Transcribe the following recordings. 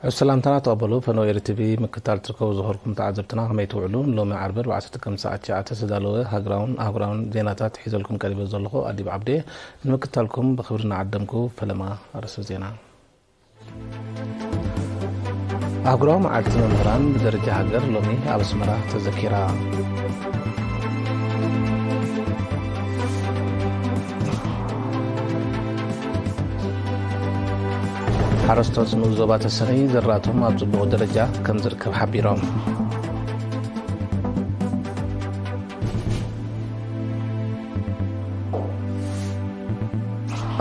ሰላምታና ተቐበሉ። ፈነወ ኤሪ ቲቪ ምክታል ትርከቡ ዝኸርኩም ተዓዘብትና ከመይ ትውዕሉ? ሎሚ ዓርቢ ኣርባዕተ ጥቅምቲ ሰዓት ትሽዓተ ዝተዳለወ ሃገራውን ኣህጉራውን ዜናታት ሒዘልኩም ቀሪበ ዘለኹ ኣዲብ ዓብዴ። ንምክታልኩም ብኽብሪ ንዓደምኩ። ፈለማ ኣርእስቲ ዜና። ኣህጉራዊ መዓልቲ መምህራን ብደረጃ ሃገር ሎሚ ኣብ ኣስመራ ተዘኪራ። ሓረስቶት ንኡስ ዞባ ተሰነይ ዘራእቶም ኣብ ጽቡቕ ደረጃ ከም ዝርከብ ሓቢሮም።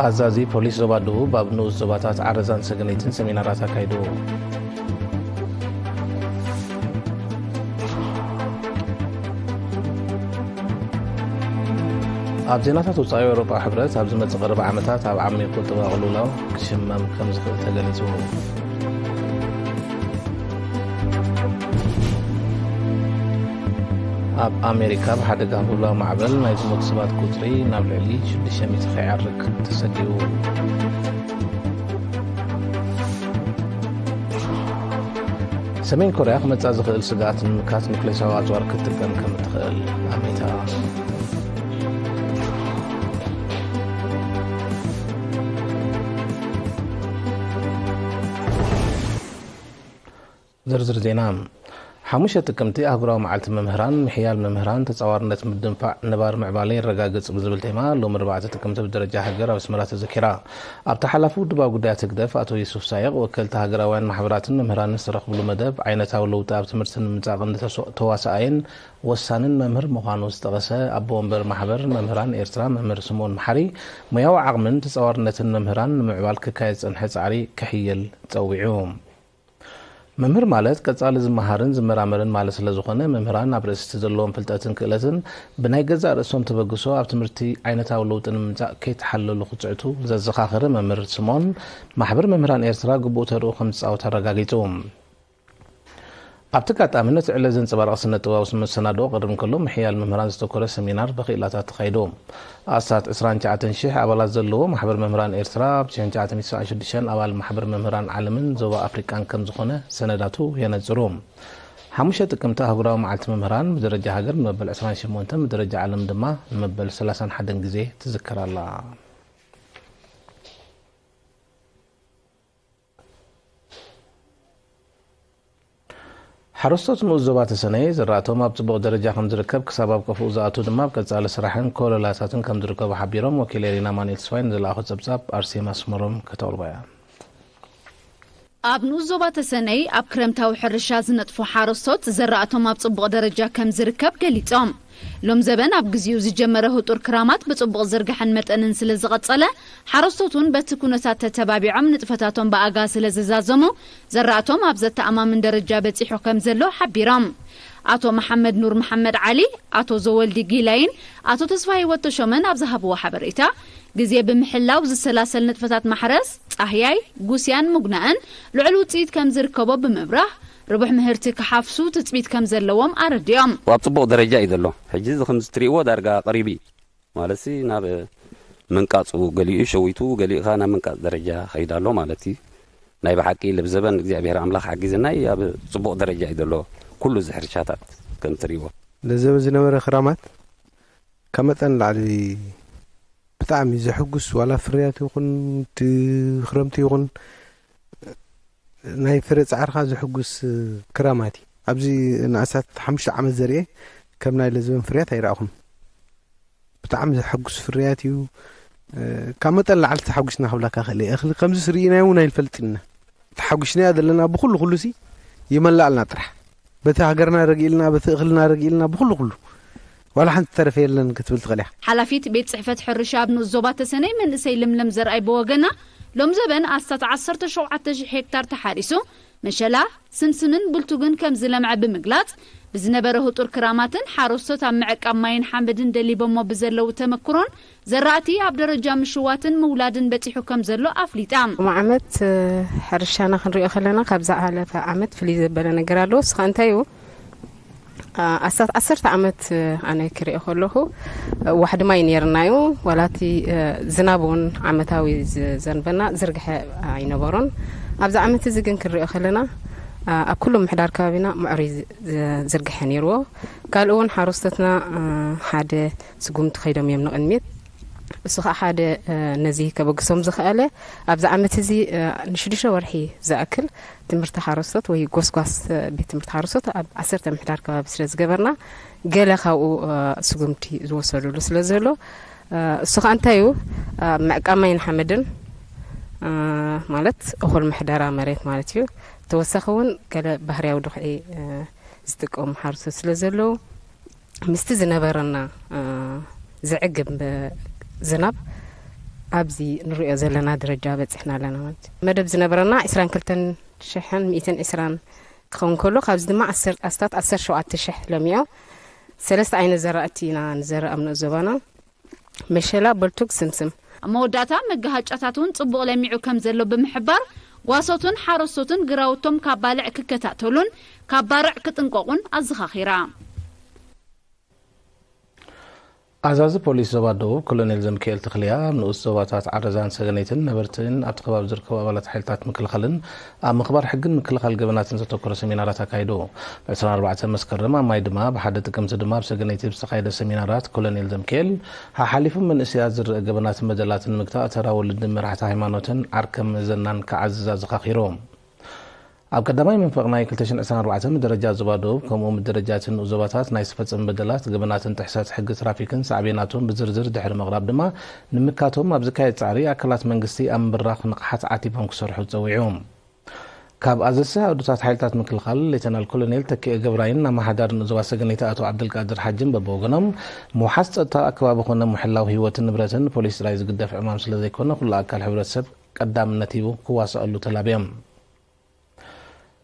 ኣዛዚ ፖሊስ ዞባ ደቡብ ኣብ ንኡስ ዞባታት ዓረዛን ሰገነይትን ሰሚናራት ኣካይዱ። ኣብ ዜናታት ወጻኢ፣ ኣውሮጳ ሕብረት ኣብ ዝመጽእ ቀረባ ዓመታት ኣብ ዓሚቕ ቁጠባዊ ቅልውላው ክሽመም ከም ዝኽእል ተገሊጹ። ኣብ ኣሜሪካ፣ ኣብ ሓደ ጋህጉላ ማዕበል ናይ ዝሞቱ ሰባት ቁጽሪ ናብ ልዕሊ ሽዱሽተ ሚእቲ ከይዓርግ ተሰጊኡ። ሰሜን ኮርያ ክመጽኣ ዝኽእል ስግኣት ንምምካት ኑክሌሳዊ ኣጽዋር ክትጥቀም ከም እትኽእል ኣሚታ። ዝርዝር ዜና። ሓሙሽተ ጥቅምቲ ኣህጉራዊ መዓልቲ መምህራን፣ ምሕያል መምህራን፣ ተጻዋርነት ምድንፋዕ ነባሪ ምዕባለ የረጋግጽ ብዝብል ቴማ፣ ሎሚ ኣርባዕተ ጥቅምቲ ብደረጃ ሃገር ኣብ ኣስመራ ተዘኪራ። ኣብቲ ሓላፊ ውድባዊ ጉዳያት ህግደፍ ኣቶ ዩሱፍ ሳይቕ፣ ወከልቲ ሃገራውያን ማሕበራትን መምህራንን ዝተረኽብሉ መደብ፣ ዓይነታዊ ለውጢ ኣብ ትምህርቲ ንምምጻእ ቀንዲ ተስ-፣ ተዋሳኣይን ወሳንን መምህር ምዃኑ ዝጠቐሰ ኣቦ ወንበር ማሕበር መምህራን ኤርትራ መምህር ስምኦን መሓሪ፣ ሞያዊ ዓቕምን ተጻዋርነትን መምህራን ንምዕባል ክካየድ ዝጸንሐ ጻዕሪ ክሕየል ጸዊዑ። መምህር ማለት ቀጻሊ ዝመሃርን ዝመራመርን ማለት ስለ ዝኾነ፣ መምህራን ኣብ ርእሲ እቲ ዘለዎም ፍልጠትን ክእለትን ብናይ ገዛእ ርእሶም ተበግሶ ኣብ ትምህርቲ ዓይነታዊ ለውጢ ንምምጻእ ከይተሓለሉ ክጽዕቱ ዘዘኻኸረ መምህር ስምኦን፣ ማሕበር መምህራን ኤርትራ ግቡእ ተርኡ ከም ዝጻወት ኣረጋጊጹ። ኣብቲ ኣጋጣሚ ነቲ ዕለት ዘንጸባርቕ ስነ ጥበባዊ መሰናድኦ ክቕርብ እንከሎ፣ ምሕያል መምህራን ዘተኮረ ሰሚናር ብክኢላታት ተኻይዱ። ኣስታት ዕስራን ትሽዓተን ሽሕ ኣባላት ዘለዎ ማሕበር መምህራን ኤርትራ፣ ኣብ ሽሕን ትሽዓተ ሚእትን ሰብዓን ሽዱሽተን ኣባል ማሕበር መምህራን ዓለምን ዞባ ኣፍሪቃን ከም ዝኾነ ሰነዳቱ የነጽሩ። ሓሙሽተ ጥቅምቲ ኣህጉራዊ መዓልቲ መምህራን ብደረጃ ሃገር ንመበል ዕስራን ሸሞንተን፣ ብደረጃ ዓለም ድማ ንመበል ሰላሳን ሓደን ግዜ ትዝከር ኣላ። ሓረስቶት ንኡስ ዞባ ተሰነይ ዝራእቶም ኣብ ጽቡቕ ደረጃ ከም ዝርከብ፣ ክሳብ ኣብ ቀፍኡ ዝኣቱ ድማ ኣብ ቀጻሊ ስራሕን ኮለላታትን ከም ዝርከቡ ሓቢሮም። ወኪል ኤሪና ኣማኑኤል ተስፋይ ንዝለኣኾ ጸብጻብ ኣርሴማ ኣስመሮም ከተቕርቦ እያ። ኣብ ንኡስ ዞባ ተሰነይ ኣብ ክረምታዊ ሕርሻ ዝነጥፉ ሓረስቶት ዘራእቶም ኣብ ጽቡቕ ደረጃ ከም ዝርከብ ገሊጾም። ሎም ዘበን ኣብ ግዜኡ ዝጀመረ ህጡር ክራማት ብጽቡቕ ዝርጋሕን መጠንን ስለ ዝቐጸለ፣ ሓረስቶት እውን በቲ ኩነታት ተተባቢዖም ንጥፈታቶም ብኣጋ ስለ ዝዛዘሙ፣ ዘራእቶም ኣብ ዘተኣማምን ደረጃ በጺሑ ከም ዘሎ ሓቢሮም። ኣቶ መሓመድ ኑር መሓመድ ዓሊ፣ ኣቶ ዘወልዲ ጊላይን ኣቶ ተስፋ ህይወት ተሾመን ኣብ ዝሃብዎ ሓበሬታ፣ ግዜ ብምሕላው ዝሰላሰል ንጥፈታት ማሕረስ፣ ጻህያይ፣ ጉስያን ምጉናእን ልዑል ውጽኢት ከም ዝርከቦ ብምብራህ፣ ርቡሕ ምህርቲ ክሓፍሱ ትጽቢት ከም ዘለዎም ኣረዲኦም። ኣብ ጽቡቕ ደረጃ እዩ ዘሎ። ሕጂ እዚ ከምዚ ትርእይዎ ዳርጋ ቀሪቡ እዩ። ማለትሲ ናብ ምንቃጹ፣ ገሊኡ ሸዊቱ፣ ገሊኡ ከኣ ናብ ምንቃጽ ደረጃ ከይዳ ኣሎ ማለት እዩ። ናይ ብሓቂ ልብ ዘበን እግዚኣብሔር ኣምላኽ ሓጊዝናይ ኣብ ጽቡቕ ደረጃ እዩ ዘሎ ኩሉ እዚ ሕርሻታት ከም ትርእይዎ። ለዘበ ዝነበረ ክራማት ካብ መጠን ላዕሊ ብጣዕሚ ዘሕጉስ፣ ዋላ ፍርያት ይኹን እቲ ክረምቲ ይኹን ናይ ፍረ ጻዕርኻ ዘሕጉስ ክራማት እዩ። ኣብዚ ንኣስታት ሓሙሽተ ዓመት ዘርኤ ከም ናይ ለዘበን ፍርያት ኣይረኣኹን። ብጣዕሚ ዘሐጉስ ፍርያት እዩ። ካብ መጠን ላዕሊ ተሓጒስና ክብላካ ክእል እየ። እኽሊ ከምዚ ስርኢናዮ እውን ኣይንፈልጥን ኢና። ተሓጒስናዮ ዘለና ብኹሉ ኩሉ ሲ ይመላእልና ጥራሕ። በቲ ሃገርና ረጊእልና፣ በቲ እኽልና ረጊእልና፣ ብኹሉ ኩሉ ዋላ ሓንቲ ተረፈ የለን ክትብል ትኽእል ኢኻ። ሓላፊት ቤት ጽሕፈት ሕርሻ ኣብ ንኡስ ዞባ ተሰነይ መንእሰይ ለምለም ዘርኣይ ብወገና፣ ሎም ዘበን ኣስታት ዓሰርተ ሸውዓተ ሺሕ ሄክታር ተሓሪሱ መሸላ፣ ስምስምን ብልቱግን ከም ዝለምዐ ብምግላጽ፣ ብዝነበረ ህጡር ክራማትን ሓረስቶት ኣብ ምዕቃብ ማይን ሓመድን ደሊቦሞ ብዘለዉ ተመክሮን ዘራእቲ ኣብ ደረጃ ምሽዋትን ምውላድን በጺሑ ከም ዘሎ ኣፍሊጣ። ሎሚ ዓመት፣ እ፣ ሕርሻና ክንሪኦ ከለና ካብ ዝሓለፈ ዓመት ፍልይ ዘበለ ነገር ኣለዎ። እሱ ኸኣ እንታይ እዩ? እ፣ ኣስታት ዓሰርተ ዓመት፣ እ፣ ኣነ ክሪኦ ከለኹ፣ እ፣ ዋሕዲ ማይ ነይርና እዩ። ዋላ እቲ፣ እ፣ ዝናብ እውን ዓመታዊ ዝዘንበና ዝርግሐ ኣይነበሮን። ኣብዚ ዓመት እዚ ግን ክንሪኦ ከለና ኣብ ኩሉ ምሕዳር ከባቢና ምዕሩይ ዝርግሐ ነይርዎ። ካልእ እውን ሓረስቶትና ሓደ ስጉምቲ ከይዶም እዮም ንቕድሚት። እሱ ከዓ ሓደ ነዚ ከበግሶም ዝኽኣለ ኣብዚ ዓመት እዚ ንሽዱሽተ ወርሒ ዝኣክል ትምህርቲ ሓረስቶት ወይ ጎስጓስ ቤት ትምህርቲ ሓረስቶት ኣብ ዓሰርተ ምሕዳር ከባቢ ስለ ዝገበርና ገለ ካብኡ ስጉምቲ ዝወሰዱሉ ስለ ዘሎ እሱ ከዓ እንታይ እዩ? ምዕቃማይን ሓመድን ማለት እኹል ምሕደራ መሬት ማለት እዩ። ተወሳኺ እውን ገለ ባህርያዊ ድኹዒ ዝጥቀሙ ሓረስቶት ስለ ዘለዉ ምስቲ ዝነበረና ዝዕግብ ዝናብ ኣብዚ ንሪኦ ዘለና ደረጃ በፂሕና ኣለና ማለት እዩ። መደብ ዝነበረና ዕስራን ክልተን ሽሕን ሚእትን ዕስራን ክኸውን ከሎ ካብዚ ድማ ኣስታት ዓሰርተ ሸውዓተ ሽሕ ለሚዖ። ሰለስተ ዓይነት ዘራእቲ ኢና ንዘርእ ኣብ ንኡስ ዞባና። መሸላ፣ በልቱግ፣ ስምስም። ኣብ መወዳእታ መጋሃጫታት እውን ጽቡቕ ለሚዑ ከም ዘሎ ብምሕባር ጓሶትን ሓረስቶትን ግራውቶም ካብ ባልዕ ክከታተሉን ካብ ባርዕ ክጥንቀቑን ኣዘኻኺራ። ኣዛዚ ፖሊስ ዞባ ደቡብ ኮሎኔል ዘምክኤል ተኽልያ ኣብ ንኡስ ዞባታት ዓረዛን ሰገነይትን ነበርትን ኣብቲ ከባቢ ዝርከቡ ኣባላት ሓይልታት ምክልኻልን ኣብ ምኽባር ሕግን ምክልኻል ገበናትን ዘተኮረ ሰሚናራት ኣካይዱ። ብ ዕስራን ኣርባዕተን መስከረም ኣብ ማይ ድማ ብሓደ ጥቅምቲ ድማ ኣብ ሰገነይቲ ብዝተኻየደ ሰሚናራት ኮሎኔል ዘምክኤል ሓሓሊፉ መንእሰያት ዝረአ ገበናትን በደላትን ንምግታእ ተራ ወለድን መራሕቲ ሃይማኖትን ዓርከ ምእዘናን ክዓዝዝ ኣዘኻኺሩ። ኣብ ቀዳማይ መንፈቕ ናይ ክልተ ሽሕን ዕስራን ኣርባዕተን ብደረጃ ዞባ ደቡብ ከምኡ እውን ብደረጃ እቲ ንኡስ ዞባታት ናይ ዝተፈጸመ በደላት፣ ገበናትን ጥሕሰት ሕጊ ትራፊክን ሳዕቤናቱን ብዝርዝር ድሕሪ ምቕራብ ድማ ንምካቶም ኣብ ዝካየድ ጻዕሪ ኣካላት መንግስቲ ኣብ ምብራኽ ንቕሓት ዓቲቦም ክሰርሑ ጸዊዑ። ካብ ኣዘዝቲ ኣሃዱታት ሓይልታት ምክልኻል ሌተናል ኮሎኔል ተኪኤ ገብራይን ኣመሓዳሪ ንኡስ ዞባ ሰገነይቲ ኣቶ ዓብደልቃድር ሓጅን በብወገኖም ምውሓስ ጸጥታ ኣከባቢ ኮነ ምሕላው ህይወትን ንብረትን ፖሊስ ጥራይ ዝግደፍ ዕማም ስለ ዘይኮነ ኩሉ ኣካል ሕብረተሰብ ቀዳምነት ሂቡ ክዋሰኣሉ ተላብዮም።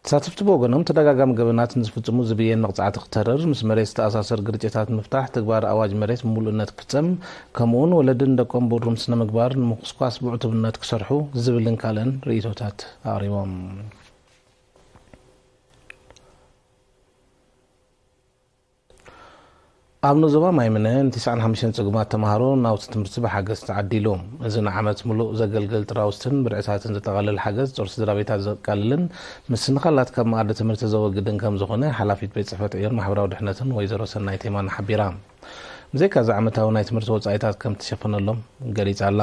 ተሳተፍቲ ብወገኖም ተደጋጋሚ ገበናት ንዝፍጽሙ ዝብየን መቕጻዕቲ ክተርር፣ ምስ መሬት ዝተኣሳሰር ግርጭታት ንምፍታሕ ተግባር ኣዋጅ መሬት ብምሉእነት ክፍጸም፣ ከምኡውን ወለዲ ንደቆም ብእሩም ስነ ምግባር ንምኹስኳስ ብዕቱብነት ክሰርሑ ዝብልን ካልእን ርእይቶታት ኣቕሪቦም። ኣብ ንኡስ ዞባ ማይምነ ን ትስዓን ሓሙሽተን ጽጉማት ተምሃሮ ናውቲ ትምህርቲ ብሓገዝ ተዓዲሉ። እዚ ንዓመት ምሉእ ዘገልግል ጥራውስትን ብርዕታትን ዘጠቓልል ሓገዝ ጾር ስድራ ቤታት ዘቃልልን ምስንኻላት ካብ መኣዲ ትምህርቲ ዘወግድን ከም ዝኾነ ሓላፊት ቤት ጽሕፈት ዕዮን ማሕበራዊ ድሕነትን ወይዘሮ ሰናይት የማነ ሓቢራ። ብዘይካ እዚ ዓመታዊ ናይ ትምህርቲ ወጻኢታት ከም እተሸፈነሎም ገሊጻ ኣላ።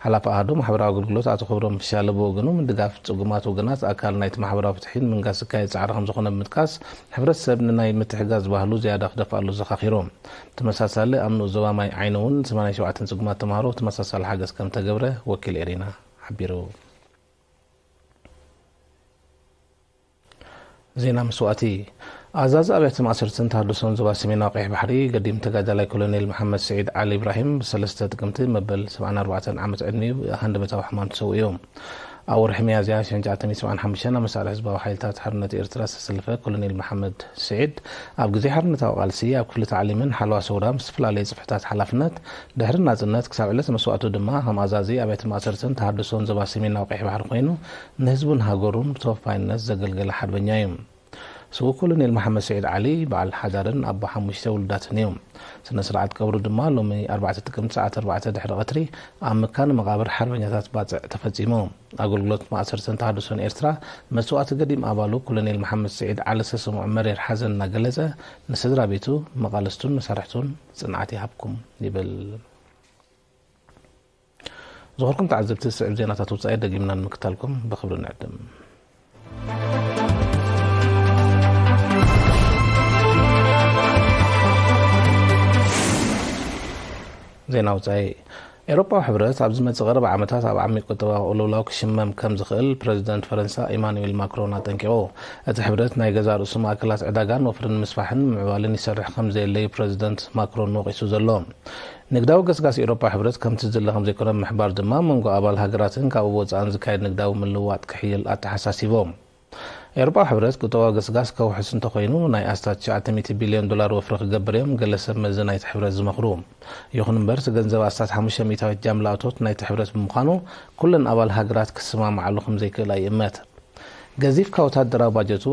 ሓላፊ ኣሃዱ ማሕበራዊ ኣገልግሎት ኣቶ ክብሮም ፍሻለ ብወገኑ ምድጋፍ ጽጉማት ወገናት ኣካል ናይቲ ማሕበራዊ ፍትሒ ንምንጋስ ዝካየድ ጻዕሪ ከም ዝኾነ ብምጥቃስ ሕብረተሰብ ንናይ ምትሕጋዝ ባህሉ ዝያዳ ክደፍኣሉ ዘኻኺሩ። ብተመሳሳሊ ኣብ ንኡስ ዞባ ማይ ዓይኒ እውን ሰማንያን ሸውዓተን ጽጉማት ተምሃሮ ተመሳሳሊ ሓገዝ ከም ተገብረ ወኪል ኤሪና ሓቢሩ። ዜና መስዋእቲ። ኣዛዚ ኣብያተ ማእሰርትን ተሃድሶን ዞባ ሰሜናዊ ቀይሕ ባሕሪ ገዲም ተጋዳላይ ኮሎኔል መሓመድ ስዒድ ዓሊ ኢብራሂም ብሰለስተ ጥቅምቲ መበል ሰብዓን ኣርባዕተን ዓመት ዕድሚኡ ሃንደበታዊ ሕማም ተሰዊኡ። ኣብ ወርሒ ሚያዝያ ሽሕን ትሽዓተ ሚእትን ሰብዓን ሓሙሽተን ኣብ መሳርሒ ህዝባዊ ሓይልታት ሓርነት ኤርትራ ዝተሰለፈ ኮሎኔል መሓመድ ስዒድ ኣብ ግዜ ሓርነታዊ ቃልሲ ኣብ ክፍሊ ታዕሊምን ሓለዋ ሰውራ ምስ ዝተፈላለዩ ጽፍሕታት ሓላፍነት ድሕሪ ናጽነት ክሳብ ዕለት መስዋእቱ ድማ ከም ኣዛዚ ኣብያተ ማእሰርትን ተሃድሶን ዞባ ሰሜናዊ ቀይሕ ባሕሪ ኮይኑ ንህዝቡን ሃገሩን ብተወፋይነት ዘገልገለ ሓርበኛ እዩ። ስዉእ ኮሎኔል መሓመድ ስዒድ ዓሊ በዓል ሓዳርን ኣቦ ሓሙሽተ ውሉዳትን እዩ። ስነ ስርዓት ቀብሩ ድማ ሎሚ ኣርባዕተ ጥቅምቲ ሰዓት ኣርባዕተ ድሕሪ ቀትሪ ኣብ መካነ መቓብር ሓርበኛታት ባጽዕ ተፈጺሙ። ኣገልግሎት ማእሰርትን ተሃድሶን ኤርትራ መስዋእቲ ገዲም ኣባሉ ኮሎኔል መሓመድ ስዒድ ዓሊ ዝተሰምዖ መሪር ሓዘን እናገለጸ ንስድራ ቤቱ፣ መቓልስቱን መሳርሕቱን ጽንዓት ይሃብኩም ይብል። ዝኾርኩም ተዓዘብቲ ዝስዕብ ዜናታት ወጻኢ ደጊምና ንምክታልኩም ብኽብሪ ንዕድም። ዜና ወጻኢ። ኤውሮጳዊ ሕብረት ኣብ ዝመጽእ ቀረባ ዓመታት ኣብ ዓሚቕ ቁጠባዊ ቅልውላው ክሽመም ከም ዝኽእል ፕረዚደንት ፈረንሳ ኢማኑኤል ማክሮን ኣጠንቂቑ። እቲ ሕብረት ናይ ገዛእ ርእሱ ማእከላት ዕዳጋን ወፍርን ንምስፋሕን ንምምዕባልን ይሰርሕ ከም ዘየለ እዩ ፕረዚደንት ማክሮን ወቒሱ ዘሎ። ንግዳዊ ገስጋስ ኤውሮጳዊ ሕብረት ከምቲ ዝድለ ከም ዘይኮነ ብምሕባር ድማ መንጎ ኣባል ሃገራትን ካብኡ ወጻእን ዝካየድ ንግዳዊ ምልውዋጥ ክሕይል ኣተሓሳሲቡ። ኤውሮጳዊ ሕብረት ቁጠባዊ ገስጋስ ከውሕስ እንተኾይኑ ናይ ኣስታት ትሽዓተ ሚእቲ ቢልዮን ዶላር ወፍሪ ክገብር እዮም ገለ ሰብ መዚ ናይቲ ሕብረት ዝመኽሩ። ይኹን እምበር እቲ ገንዘብ ኣስታት ሓሙሽተ ሚእታዊት ጃምላ እቶት ናይቲ ሕብረት ብምዃኑ ኩለን ኣባል ሃገራት ክስማምዓሉ ከም ዘይክእላ ይእመት። ገዚፍካ ወታደራዊ ባጀቱ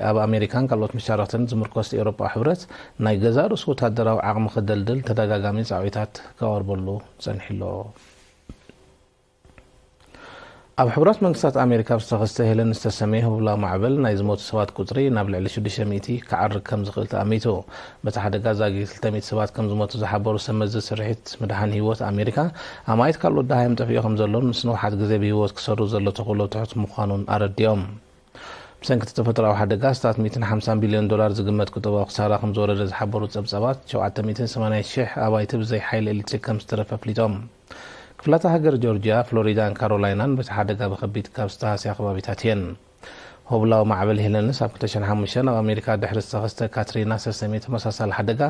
ኣብ ኣመሪካን ካልኦት መሻርኽትን ዝምርኮስ ኤውሮጳዊ ሕብረት ናይ ገዛእ ርእሱ ወታደራዊ ዓቕሚ ክደልድል ተደጋጋሚ ጻዕዊታት ከቐርበሉ ጸኒሑ ኣሎ። ኣብ ሕቡራት መንግስታት ኣሜሪካ ብዝተኸስተ ሄለን ዝተሰመየ ህቡላዊ ማዕበል ናይ ዝሞቱ ሰባት ቁጽሪ ናብ ልዕሊ ሽዱሽተ ሚእቲ ክዓርግ ከም ዝኽእል ተኣሚቱ። በቲ ሓደጋ ዛጊት ክልተ ሚእቲ ሰባት ከም ዝሞቱ ዝሓበሩ ሰብ መዚ ስርሒት ምድሓን ህይወት ኣሜሪካ፣ ኣማኢት ካልኦት ደሃዮም ጠፊኡ ከም ዘሎን ምስ ንውሓት ግዜ ብህይወት ክሰሩ ዘሎ ተኽእሎ ትሑት ምዃኑን ኣረዲኦም። ብሰንኪ እቲ ተፈጥሮኣዊ ሓደጋ ኣስታት ሚእትን ሓምሳን ቢልዮን ዶላር ዝግመት ቁጠባዊ ክሳራ ከም ዝወረደ ዝሓበሩ ጸብጻባት፣ ሸውዓተ ሚእትን ሰማንያን ሽሕ ኣባይቲ ብዘይ ሓይሊ ኤሌክትሪክ ከም ዝተረፈ ኣፍሊጦም። ክፍላተ ሃገር ጆርጅያ፣ ፍሎሪዳን ካሮላይናን በቲ ሓደጋ ብኸቢድ ካብ ዝተሃስያ ከባቢታት እየን። ሆብላዊ ማዕበል ሄለንስ ኣብ ክልተ ሽሕን ሓሙሽተን ኣብ ኣሜሪካ ድሕሪ ዝተኸስተ ካትሪና ዝተሰምየ ተመሳሳሊ ሓደጋ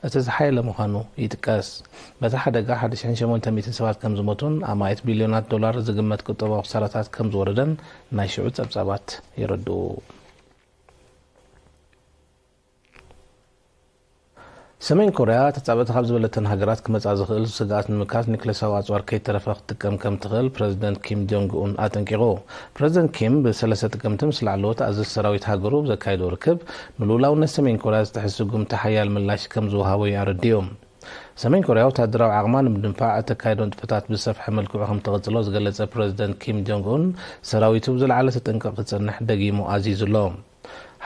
እቲ ዝሓየለ ምዃኑ ይጥቀስ። በቲ ሓደጋ ሓደ ሽሕን ሸሞንተ ሚእትን ሰባት ከም ዝሞቱን ኣማኢት ቢልዮናት ዶላር ዝግመት ቁጠባዊ ክሳራታት ከም ዝወረደን ናይ ሽዑ ጸብጻባት የረድኡ። ሰሜን ኮርያ ተጻብእቲ ካብ ዝበለተን ሃገራት ክመጻ ዝኽእል ስግኣት ንምምካት ኒክለሳዊ ኣጽዋር ከይተረፈ ክትጥቀም ከም ትኽእል ፕረዚደንት ኪም ጆንግ ኡን ኣጠንቂቑ። ፕረዚደንት ኪም ብሰለስተ ጥቅምቲ ምስ ላዕለዎት ኣዘዝቲ ሰራዊት ሃገሩ ኣብ ዘካየዶ ርክብ፣ ንልኡላውነት ሰሜን ኮርያ ዝጥሕስ ስጉምቲ ሓያል ምላሽ ከም ዝወሃቦ እዩ ኣረዲኡ። ሰሜን ኮርያ ወታደራዊ ዓቕማ ንምድንፋዕ እተካየዶ ንጥፈታት ብዝሰፍሐ መልክዑ ከም ትቕጽሎ ዝገለጸ ፕረዚደንት ኪም ጆንግ ኡን፣ ሰራዊቱ ብዝለዓለ ተጠንቀቕ ክጸንሕ ደጊሙ ኣዚዙ ኣሎ።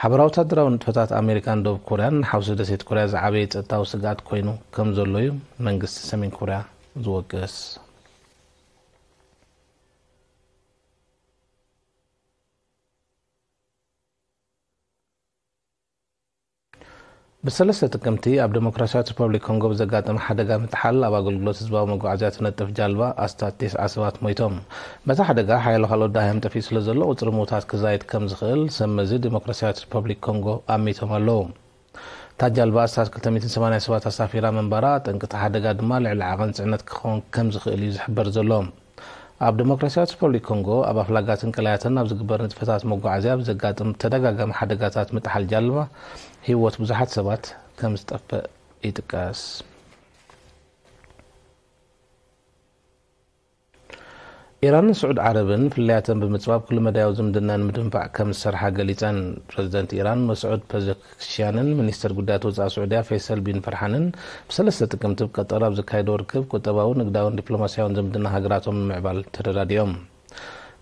ሓበራዊ ወታደራዊ ንጥፈታት ኣሜሪካን ደቡብ ኮርያን ንሓውሲ ደሴት ኮርያ ዝዓበየ ጸጥታዊ ስግኣት ኮይኑ ከም ዘሎ እዩ መንግስቲ ሰሜን ኮርያ ዝወቅስ። ብሰለስተ ጥቅምቲ ኣብ ዴሞክራሲያዊት ሪፐብሊክ ኮንጎ ብዘጋጠመ ሓደጋ ምጥሓል ኣብ ኣገልግሎት ህዝባዊ መጓዓዝያ ትነጥፍ ጃልባ ኣስታት ተስዓ ሰባት ሞይቶም። በቲ ሓደጋ ሓያሎ ካልኦት ደሃዮም ጠፊኡ ስለ ዘሎ ቁጽሪ ምዉታት ክዛይድ ከም ዝኽእል ሰብ መዚ ዴሞክራሲያዊት ሪፐብሊክ ኮንጎ ኣሚቶም ኣለዉ። እታ ጃልባ ኣስታት ክልተ ሚእትን ሰማንያን ሰባት ኣሳፊራ ምንባራ፣ ጠንቂ እቲ ሓደጋ ድማ ልዕሊ ዓቐን ጽዕነት ክኸውን ከም ዝኽእል እዩ ዝሕበር ዘሎ። ኣብ ዴሞክራሲያዊት ሪፐብሊክ ኮንጎ ኣብ ኣፍላጋትን ቀላያትን ኣብ ዝግበር ንጥፈታት መጓዓዝያ ብዘጋጥም ተደጋጋሚ ሓደጋታት ምጥሓል ጃልባ ህይወት ብዙሓት ሰባት ከም ዝጠፍእ ይጥቀስ። ኢራንን ስዑድ ዓረብን ፍልልያተን ብምጽባብ ኩሉ መዳያዊ ዝምድና ንምድንፋዕ ከም ዝሰርሓ ገሊጸን። ፕረዚደንት ኢራን መስዑድ ፐዘሽክያንን ሚኒስተር ጉዳያት ወጻኢ ስዑድያ ፈይሰል ቢን ፈርሓንን ብሰለስተ ጥቅምቲ ኣብ ቀጠር ኣብ ዘካየዶ ርክብ ቁጠባዊ፣ ንግዳውን ዲፕሎማስያውን ዝምድና ሃገራቶም ንምዕባል ተረዳዲኦም።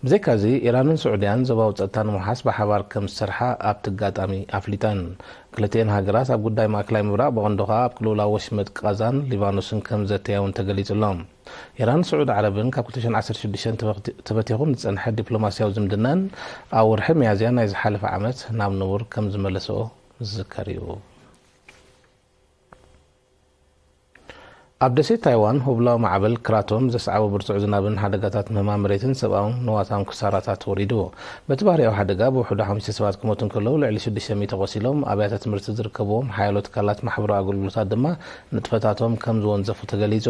ብዘይካዚ፣ ኢራንን ስዑድያን ዞባዊ ጸጥታ ንምውሓስ ብሓባር ከም ዝሰርሓ ኣብቲ ኣጋጣሚ ኣፍሊጠን። ክልቲኤን ሃገራት ኣብ ጉዳይ ማእከላይ ምብራቕ፣ ብቐንዱ ኸኣ ኣብ ቅልውላው ወሽመጥ ቃዛን ሊባኖስን ከም ዘተያ እውን ተገሊጹ ኣሎ። ኢራን ስዑድ ዓረብን ካብ ክልተ ሽሕን ዓሰርተ ሽዱሽተን ተበኽቲ-፣ ተበቲኹ ንጸንሐ ዲፕሎማስያዊ ዝምድናን ኣብ ወርሒ ሚያዝያ ናይ ዝሓለፈ ዓመት ናብ ንቡር ከም ዝመለስኦ ዝዝከር እዩ። ኣብ ደሴት ታይዋን፣ ሁብላዊ ማዕበል ክራቶን ዘስዓቦ ብርቱዕ ዝናብን ሓደጋታት ምህማም መሬትን ሰብኣውን ንዋታውን ክሳራታት ወሪዱ። በቲ ባህርያዊ ሓደጋ ብውሕዱ ሓሙሽተ ሰባት ክሞቱ እንከለዉ፣ ልዕሊ ሽዱሽተ ሚእቲ ቆሲሎም፣ ኣብያተ ትምህርቲ ዝርከብዎም ሓያሎ ትካላት ማሕበራዊ ኣገልግሎታት ድማ ንጥፈታቶም ከም ዝወንዘፉ ተገሊጹ።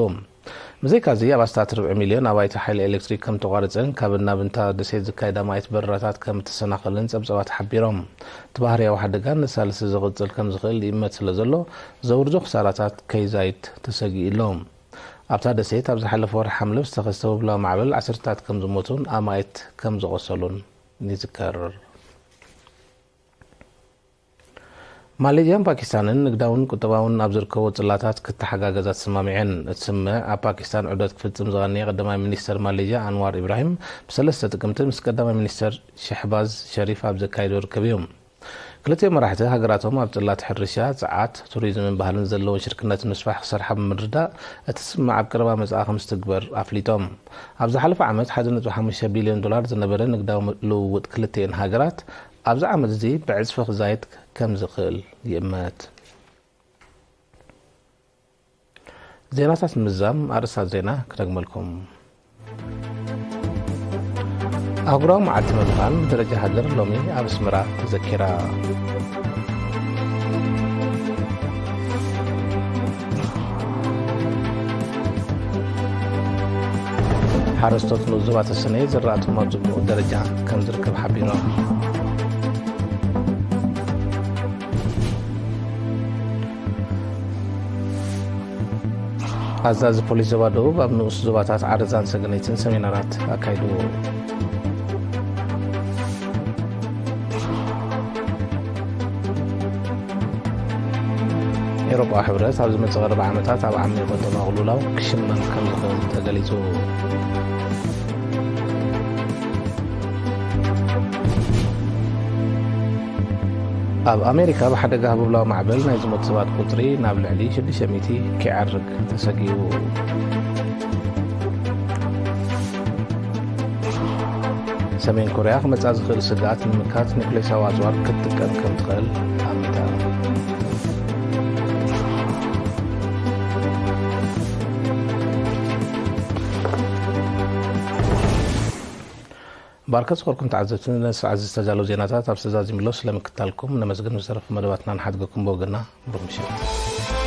ብዘይካዚ፣ ኣብ ኣስታት ርብዒ ሚልዮን ኣባይቲ ሓይሊ ኤሌክትሪክ ከም ተቋረጸን ካብ ናብ እንታ ደሴት ዝካየድ ኣማኢት በረራታት ከም እተሰናኸለን ጸብጻባት ሓቢሮም። እቲ ባህርያዊ ሓደጋ ንሳልስቲ ዝቕጽል ከም ዝኽእል ይእመት ስለ ዘሎ፣ ዘውርዶ ክሳራታት ከይዛይድ ተሰጊኡ ኣሎ። ኣብታ ደሴት ኣብ ዝሓለፈ ወርሒ ሓምለ ዝተኸስተ ወብላዊ ማዕበል ዓሰርታት ከም ዝሞቱን ኣማኢት ከም ዝቖሰሉን ይዝከር። ማሌዥያን ፓኪስታንን ንግዳውን ቁጠባውን ኣብ ዝርከቦ ጽላታት ክተሓጋገዛ ተሰማሚዐን። እቲ ስምምዕ ኣብ ፓኪስታን ዑደት ክፍጽም ዝቐነየ ቀዳማይ ሚኒስተር ማሌዥያ ኣንዋር ኢብራሂም ብሰለስተ ጥቅምቲ ምስ ቀዳማይ ሚኒስተር ሸህባዝ ሸሪፍ ኣብ ዘካየዶ ርክብ እዩ። ክልቲኦም መራሕቲ ሃገራቶም ኣብ ጽላት ሕርሻ፣ ጸዓት፣ ቱሪዝምን ባህልን ዘለዎም ሽርክነት ንምስፋሕ ክሰርሓ ብምርድዳእ፣ እቲ ስምምዕ ኣብ ቀረባ መጻኢ ከም ዝትግበር ኣፍሊጦም። ኣብ ዝሓለፈ ዓመት ሓደ ነጥቢ ሓሙሽተ ቢልዮን ዶላር ዝነበረ ንግዳዊ ልውውጥ ክልቲኤን ሃገራት፣ ኣብዚ ዓመት እዚ ብዕጽፊ ክዛይድ ከም ዝኽእል ይእመት። ዜናታት ምዛም ኣርእስታት ዜና ክደግመልኩም። ኣህጉራዊ መዓልቲ መምህራን ብደረጃ ሃገር ሎሚ ኣብ ኣስመራ ተዘኪራ። ሓረስቶት ንኡስ ዞባ ተሰነይ ዝራእቶም ኣብ ጽቡቕ ደረጃ ከም ዝርከብ ሓቢሮም። ኣዛዚ ፖሊስ ዞባ ደቡብ ኣብ ንኡስ ዞባታት ዓረዛን ሰገነይትን ሰሚናራት ኣካይዱ። ኤውሮጳዊ ሕብረት ኣብ ዝመጽእ ቀረባ ዓመታት ኣብ ዓሚቕ ቁጠባዊ ቅልውላው ክሽመም ከም ዝኽእል ተገሊጹ። ኣብ ኣሜሪካ ብሓደጋ ህቡብላዊ ማዕበል ናይ ዝሞት ሰባት ቁጽሪ ናብ ልዕሊ ሽዱሽተ ሚእቲ ክዓርግ ተሰጊኡ። ሰሜን ኮርያ ክመጻ ዝኽእል ስግኣት ንምምካት ኒኩሌሳዊ ኣጽዋር ክትጥቀም ከም ትኽእል ኣሚታ። ባርከት ዝኾርኩም ተዓዘብቲ፣ ነዚ ሰዓት ዝተዳለዉ ዜናታት ኣብ ዝተዛዚምሎ ስለምክታልኩም ነመስግን። ዝተረፉ መደባትና ንሓድገኩም ብወገና ብሩኽ ምሸት።